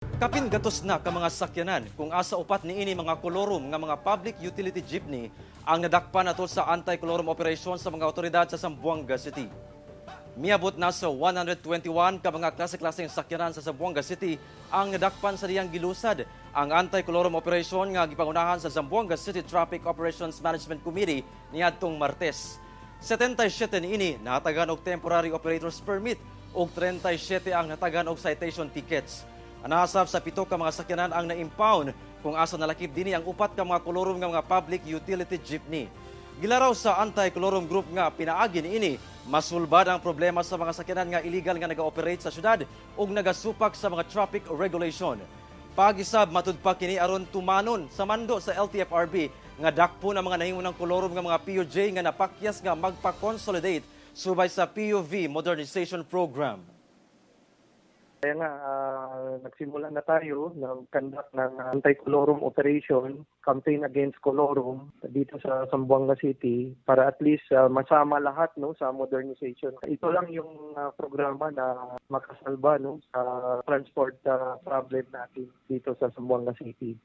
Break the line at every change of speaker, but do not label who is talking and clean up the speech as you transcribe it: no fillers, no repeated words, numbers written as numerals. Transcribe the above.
Kapin gatos na ka mga sakyanan kung asa upat niini mga kolorum nga mga public utility jeepney ang nadakpan atol sa anti-colorum operation sa mga otoridad sa Zamboanga City. Miabot na sa 121 ka mga klase-klaseng sakyanan sa Zamboanga City ang nadakpan sa diyang gilusad ang anti-colorum operation nga gipangunahan sa Zamboanga City Traffic Operations Management Committee niadtong Martes. 77 niini natagan og temporary operators permit ug 37 ang natagan og citation tickets. Anasab sa pito ka mga sakyanan ang na-impound kung asa nalakip dinhi ang upat ka mga kolorum nga mga public utility jeepney. Gilaraw sa anti-colorum group nga pinaagi niini masulbad ang problema sa mga sakyanan nga illegal nga naga-operate sa syudad ug nagasupak sa mga traffic regulation. Pagisab matud pa kini aron tumanon sa mando sa LTFRB nga dakpon ang mga nahimo ng kolorum nga mga PUJ nga napakyas nga magpa-consolidate subay sa PUV Modernization Program.
Kaya nga, nagsimula na tayo ng conduct ng anti-colorum operation, campaign against colorum dito sa Zamboanga City para at least masama lahat, no, sa modernization. Ito lang yung programa na makasalba, no, sa transport problem natin dito sa Zamboanga City.